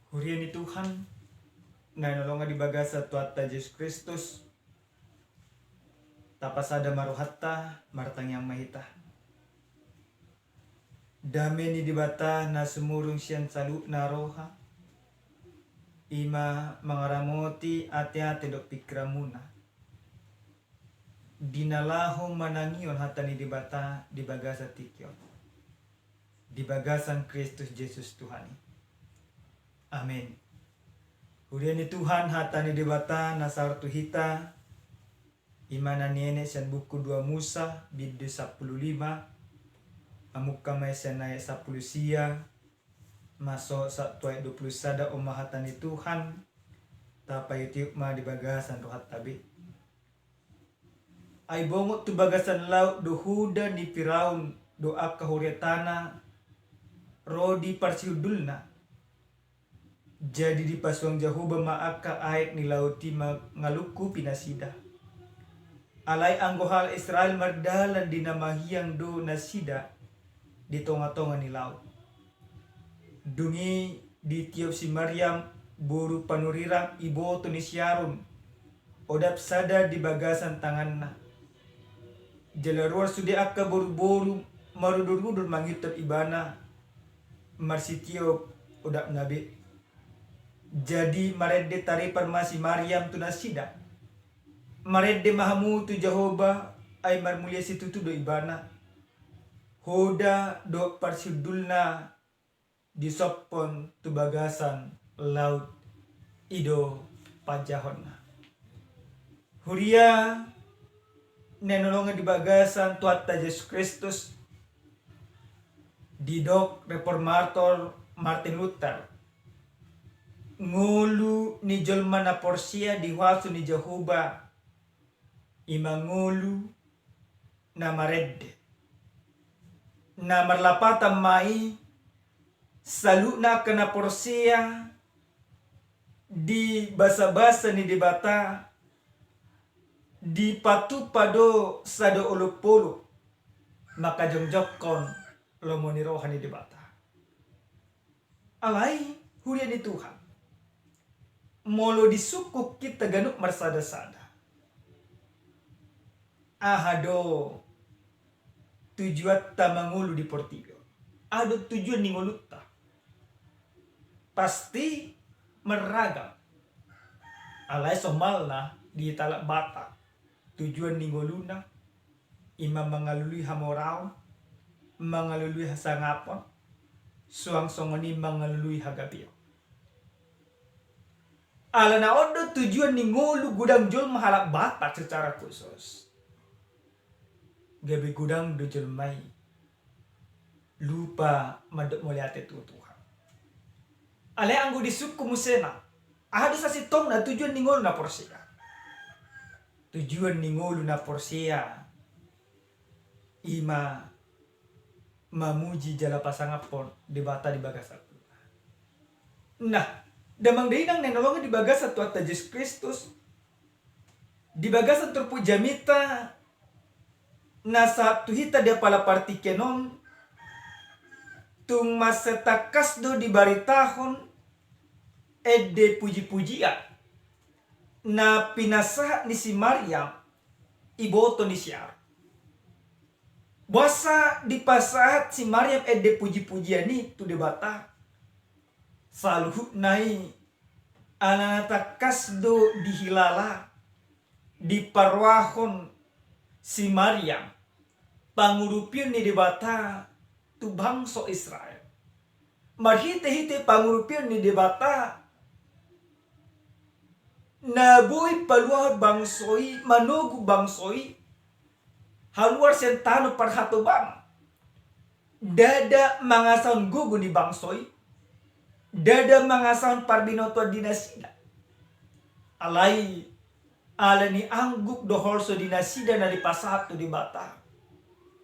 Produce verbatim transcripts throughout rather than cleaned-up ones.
Huria ni Tuhan, na hinaholongan di bagasan Tuhanta Jesus Kristus, tapasada ma rohanta, martangiang ma hita. Dame ni Debata na sumurung sian saluhutna roha, i ma mangaramoti ateate dohot pingkiranmuna, di na laho manangihon hata ni Debata di bagasan tingki on, di bagasan Kristus Jesus Tuhan i. Amen. Huria ni Tuhan, hata ni Debata na saor tu hita, i ma na nienet sian buku dua Musa, bindu sampulu lima, mamungka ma i sian ayat sampulu sia, masuk sa-, tu ayat dua pulu sada. On ma hata ni Tuhan, tapaihut-ihut ma di bagasan rohanta be. Ai bongot tu bagasan laut do huda ni Firaun dohot angka huriatana ro di parsihundulna. Jadi dipasuang Jahowa ma angka aek ni laut i mangalungkupi nasida. Alai anggo halak Israel mardalan di na mahiang do nasida di tonga-tonga ni laut. Dung i ditiop si Maryam, boru panurirang iboto ni si Harun, odap sada di bagasan tanganna. Jala ruar sude angka boru-boru marudur-udur mangihuthon ibana, marsitiop odapna be. Jadi marende taripar ma si Maryam tu nasida. Marende ma hamu tu Jahowa, ai marmulia situtu do Ibana. Hoda dohot parsihundulna disophon tu bagasan laut, i do panjahonna. Huria na hinaholongan di bagasan Tuhanta Jesus Kristus, didok reformator Martin Luther, ngolu ni jolma na porsea di huaso ni Jahowa, i ma ngolu na marende. Na marlapatan ma i, saluhutna angka na porsea di basabasa ni Debata, dipatupa do sada olopolop, mangkajongjongkon lomo ni roha ni Debata. Alai, huria ni Tuhan, molo disungkun hita ganup marsadasada, aha do tujuanta mangolu di portibi on? Aha do tujuan ni ngolunta? Pasti marragam. Alai somalna di halak Batak, tujuan ni ngoluna i ma mangalului hamoraon, mangalului hasangapon, suang songon i mangalului hagabeon. Alana on do tujuan ni ngolu godang jolma halak Batak secara khusus. Gabe godang do jolma i lupa mandok mauliate tu Tuhan. Alai anggo disungkun muse, na aha do sasintongna tujuan ni ngolu na porsea? Tujuan ni ngolu na porsea i ma mamuji jala pasangaphon Debata di bagasan ngoluna. Nah, damang dainang na hinaholongan di bagasan Tuhanta Jesus Kristus, di bagasan turpuk jamita na sahat tu hita di apala partingkian on, tung mansai tangkas do dibaritahon ende puji-pujian na pinasahat ni si Maryam, iboto ni si Harun. Boasa dipasahat si Maryam ende puji-pujian i tu Debata? Saluhutna i alana tangkas do dihilala, diparrohahon si Maryam pangurupion ni Debata tu bangso Israel. Marhite-hite pangurupion ni Debata na boi paluahon bangso i, manogu bangso i haluar sian tano parhatoban. Ndada mangasahon gogo ni bangso i, ndada mangasahon parbinotoan di nasida. Alai ala ni angguk dohot holso di nasida na dipasahat tu Debata,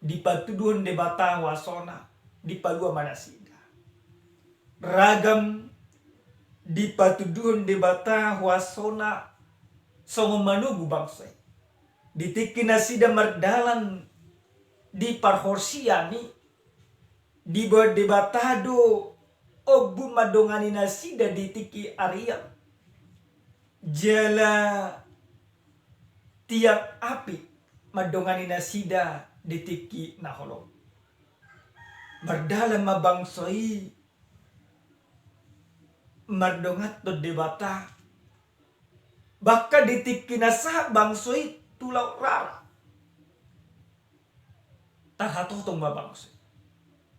dipatuduhon Debata huasona, dipalua ma nasida. Ragam dipatuduhon Debata huasona songon manogu bangso i. Di tingki nasida mardalan di parhorsian i, diboan Debata do ombun mandongani nasida di tingki arian, jala tiang api mandongani nasida di tingki na holom. Mardalan ma bangso i mardonganhon Debata, bahkan di tingki na sahat bangso i tu laut rara. Tarhatotong ma bangso i,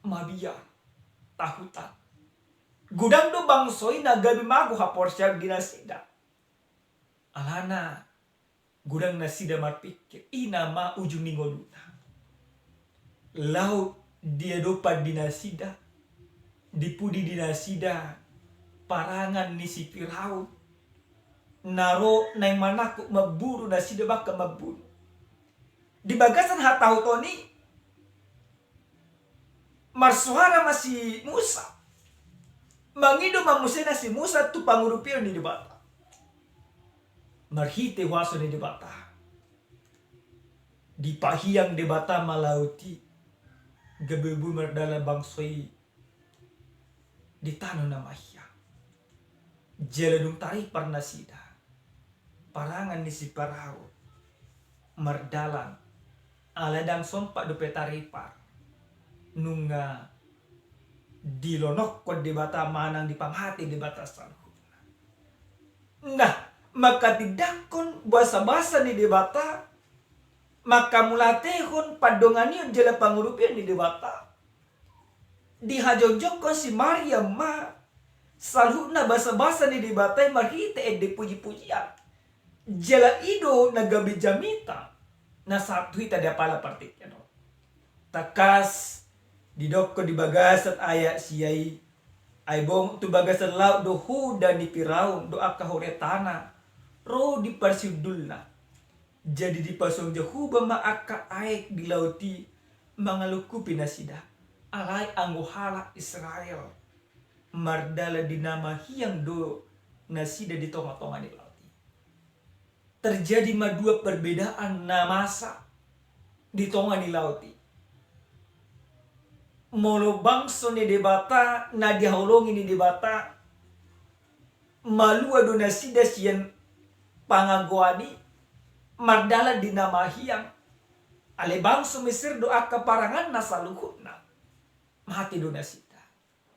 mabiar, tahutan. Godang do bangso i na gabe mago haporseaon di nasida. Alana godang nasida marpikir, i nama ujung ni ngoluna. Laut diadopan di nasida, dipudi di nasida parangan ni si Firaun, na ro naeng manangkup, mamburu nasida bahkan mambunuh. Di bagasan hatahuton i, marsuara ma si Musa. Mangido ma muse na si Musa tu pangurupion ni Debata. Marhite huaso ni Debata, dipahiang Debata ma laut i, gabe boi mardalan bangso i di tano na mahiang. Jala dung taripar nasida parangan ni si Firaun, mardalan, ala ndang sompat dope taripar, nunga dilonokkon Debata manang dipamate Debata saluhutna. Nah, mangkatindangkon basabasa ni Debata, mangkamulatehon pandonganion jala pangurupion ni Debata, dihajongjongkon si Maryam ma saluhutna basabasa ni Debata i marhite ende pujipujian. Jala i do na gabe jamita na sahat tu hita di apala partingkian on. Tangkas didokkon di bagasan ayat sia i, ai bongot tu bagasan laut do hoda ni Firaun dohot angka huria tana ro di parsiundulna. Jadi dipasuang Jahowa ma angka aek di laut i mangalungkupi nasida. Alai anggo halak Israel mardalan di na mahiang do nasida di tongatonga ni laut i. Terjadi ma dua perbedaan na masa di tonga ni laut i. Molo bangso ni Debata na dihaholongi ni Debata, malua do nasida sian pangagoan i, mardalan di na mahiang. Alai bangso Mesir dohot angka paranganna saluhutna, mate do nasida.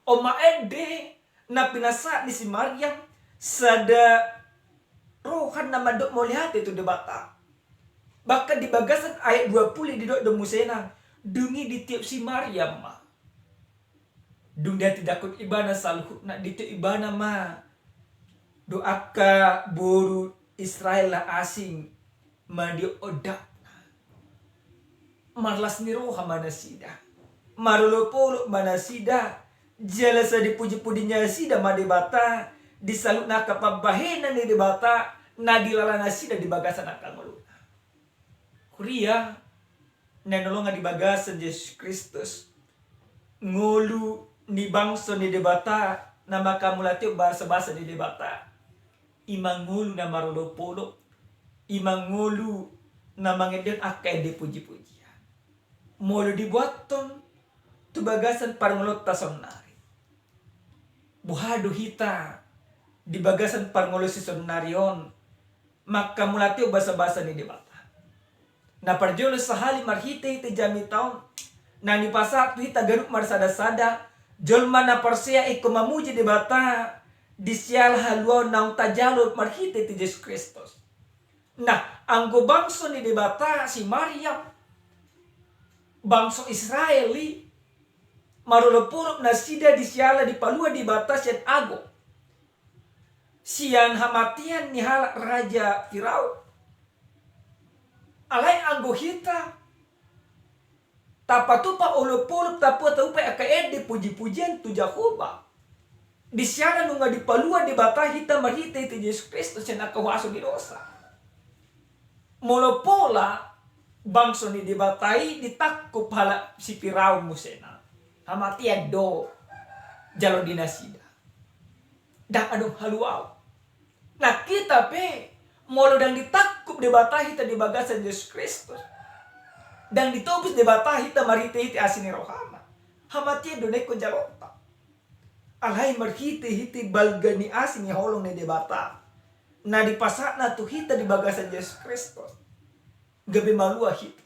On ma ende na pinasahat ni si Maryam, sada roha na mandok mauliate tu Debata. Bahkan di bagasan ayat dua pulu didok do muse na, dung i ditiop si Maryam ma. Dung diatindangkon ibana saluhutna, ditiop ibana ma dohot angka boru Israel na asing, mandiop ondapna. Marlas ni roha ma nasida, marolopolop ma nasida, jala sai dipujipuji nasida ma Debata di saluhutna angka pambahenan ni Debata na dilala nasida di bagasan angka ngoluna. Huria na hinaholongan di bagasan Jesus Kristus, ngolu ni bangso ni Debata na mangkamulatehon basabasa ni Debata, i ma ngolu na marolopolop, i ma ngolu na mangendehon angka ende pujipujian. Molo dibuathon tu bagasan parngoluonta saonnari, boha do hita di bagasan parngoluon saonnari on mangkamulatehon basabasa ni Debata? Na parjolo sahali marhitehite jamita on, na nipasahat tu hita ganup marsadasada, jolma na porsea ingkon mamuji Debata di siala haluaon naung tajalo marhitehite Jesus Kristus. Nah, anggo bangso ni Debata si Maryam, bangso Israel i, marolopolop nasida di siala dipalua Debata sian ago, sian hamatean ni halak raja Firaun. Alai anggo hita, tapatupa olopolop, tapatupa angka ende pujipujian tu Jahowa di siala nunga dipalua Debata hita marhitehite Jesus Kristus sian angka huaso ni dosa. Molo pola bangso ni Debata i ditangkup halak si Firaun muse na, hamatean do jalo di nasida. Ndang adong haluaon. Nah, hita pe, molo ndang ditangkup Debata hita di bagasan Jesus Kristus, ndang ditobus Debata hita marhitehite asi ni rohana, hamatean do na ingkon jalonta. Alai marhitehite balga ni asi ni holong ni Debata na dipasahatna tu hita di bagasan Jesus Kristus, gabe malua hita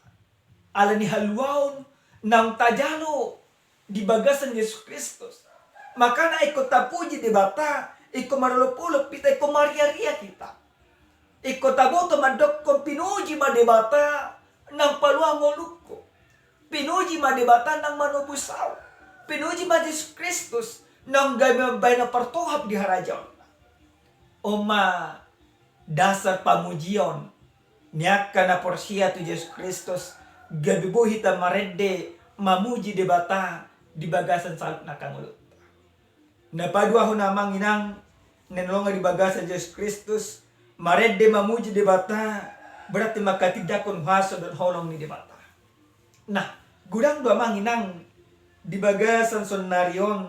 ala ni haluaon naung tajalo di bagasan Jesus Kristus. Makana ingkon tapuji Debata, ingkon marolopolop hita, ingkon marriaria hita. Ingkon taboto mandokkon, pinuji ma Debata naung palua ngolungku. Pinuji ma Debata naung manobus ahu. Pinuji ma Jesus Kristus naung gabe mambahen ahu partohap di harajaonna. On ma dasar pamujion ni angka na porsea tu Jesus Kristus, gabe boi hita marende mamuji Debata di bagasan saluhutna angka ngolunta. Na paduahon, amang inang na hinaholongan di bagasan Jesus Kristus, marende mamuji Debata berarti manghatindanghon huaso dohot holong ni Debata. Nah, godang do, amang inang, di bagasan saonnari on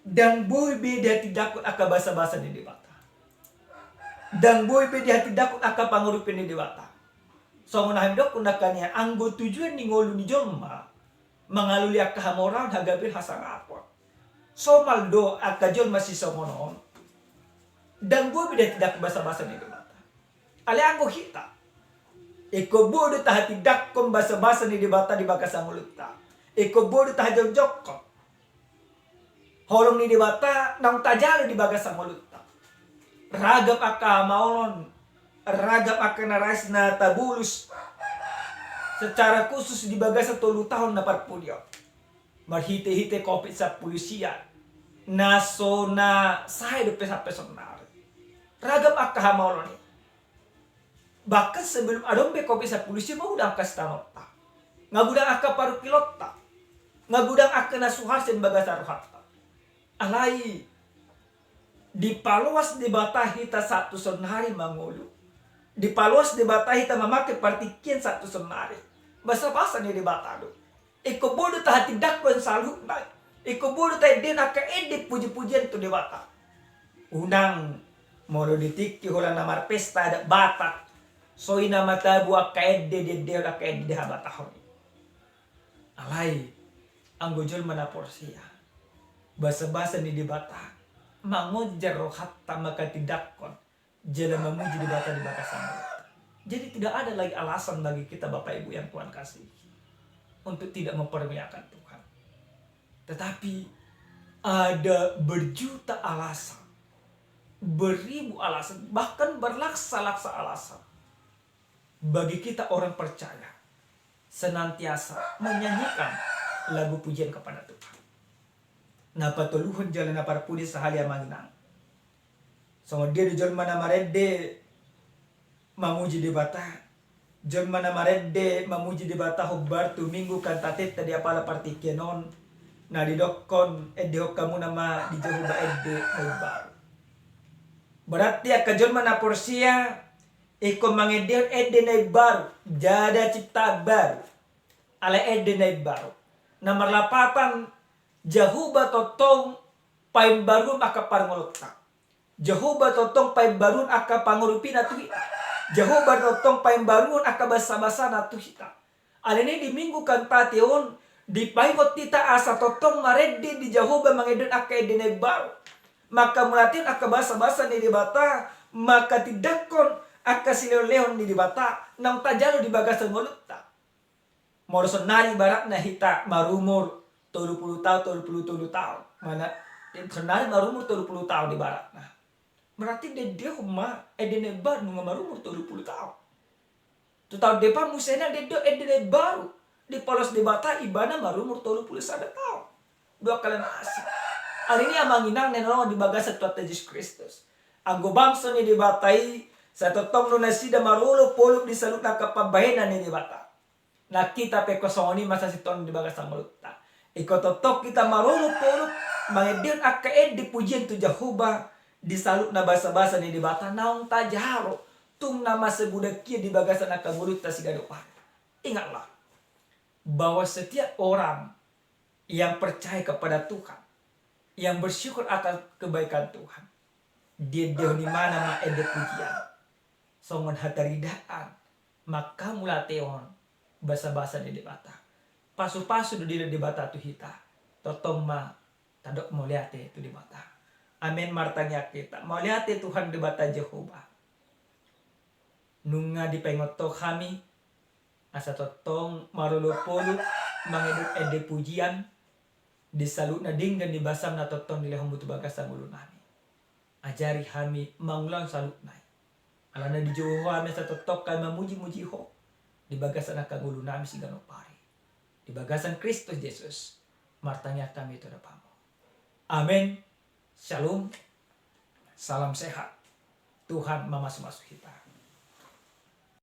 ndang boi be dihatindanghon angka basabasa ni Debata. Ndang boi be dihatindanghon angka pangurupion ni Debata. Songon na hami dokkon nangkaningan, anggo tujuan ni ngolu ni jolma mangalului angka hamoraon, hagabeon, hasangapon. Somal do angka jolma sisongon on, ndang boi be dihatindanghon basabasa ni Debata. Alai anggo hita, ingkon boi do tahatindanghon basabasa ni Debata di bagasan ngolunta. Ingkon boi do tahajongjongkon holong ni Debata naung tajalo di bagasan ngolunta. Ragam angka hamaolon, ragam angka na rasi na tabolus, secara khusus di bagasan tolu taon na parpudi on, marhitehite Covid sampulu sia, na so na sae dope sampe saonnari. Ragam angka hamaolon i. Bahkan sebelum adong be Covid sampulu sia, nga godang angka sitaononta, nga godang angka parungkilonta, nga godang angka na suhar sian bagasan rohanta. Alai dipaloas Debata hita sahat tu saonnari mangolu. Dipaloas Debata hita mamake partingkian sahat tu saonnari. Basabasa ni Debata do. Ingkon boi do tahatindanghon saluhutna. Ingkon boi do taendehon angka ende pujipujian tu Debata. Unang molo di tingki holan na marpesta adat Batak, so i na matabu angka ende diendehon, angka ende dihabatahon i. Alai anggo jolma na porsea, basabasa ni Debata mangonjar rohanta manghatindanghon jala mamuji Debata di bagasan ngolunta. Jadi tidak ada lagi alasan bagi kita, Bapak Ibu yang Tuhan kasihi, untuk tidak mempermuliakan Tuhan. Tetapi ada berjuta alasan, beribu alasan, bahkan berlaksa-laksa alasan bagi kita orang percaya senantiasa menyanyikan lagu pujian kepada Tuhan. Na patoluhon jala na parpudi sahali, amang inang, songon dia do jolma na marende mamuji Debata? Jolma na marende mamuji Debata hombar tu Minggu Kantateta di apala partingkian on, na didokkon, endehon hamuna ma di Jahowa ende na imbaru. Berarti angka jolma na porsea ingkon mangendehon ende na imbaru, jada ciptaan baru. Alai ende na imbaru, na marlapatan, Jahowa tongtong paimbaruhon angka parngolunta. Jahowa tongtong paimbaruhon angka pangurupina tu hita. Jahowa tongtong paimbaruhon angka basabasana tu hita. Alani i di Minggu Kantate on, dipaingot hita asa tongtong marende di Jahowa mangendehon angka ende na imbaru, manghamauliatehon angka basabasa ni Debata, manghatindanghon angka silehonlehon ni Debata naung tajalo di bagasan ngolunta. Molo saonnari ibaratna hita marumur tolu pulu taon, tolu pulu tolu taon. Mana, saonnari marumur tolu pulu taon ibaratna. Berarti diendehon ma ende na imbaru nunga marumur tolu pulu taon. Tu taon depan muse na diendehon ende na imbaru. Dipaloas Debata ibana marumur tolu pulu sada taon. Dua kali na asing. Alani i, amang inang na hinaholongan di bagasan Tuhanta Jesus Kristus, anggo bangso ni Debata i, sai tongtong do nasida marolopolop di saluhutna angka pambahenan ni Debata. Na hita pe ingkon songon i ma sasintongna di bagasan ngolunta. Ingkon tongtong hita marolopolop mangendehon angka ende pujian tu Jahowa di saluhutna basabasa ni Debata naung tajalo, tung na masa godang hian di bagasan angka ngolunta siganup ari. Ingatlah bahwa setiap orang yang percaya kepada Tuhan, yang bersyukur atas kebaikan Tuhan, diendehon ibana ma ende pujian songon hataridaan, manghamauliatehon basabasa ni Debata. Pasupasu do dilehon Debata tu hita. Tongtong ma Tadok mauliate tu Debata. Amen. Martangiang hita. Mauliate Tuhan Debata Jahowa, nunga dipaingot Ho hami asa tongtong marolopolop mangido ende pujian di saluhutna denggan ni basaM na tongtong dilehonMu tu bagasan ngolunami. Ajari hami mangulahon saluhutna i, alana dijou Ho hami asa tongtong hami mamujimuji Ho di bagasan angka ngolunami siganup ari. Di bagasan Kristus Jesus martangiang hami tu adopanMu. Amen. Shalom. Salam sehat. Tuhan mamasumasu hita.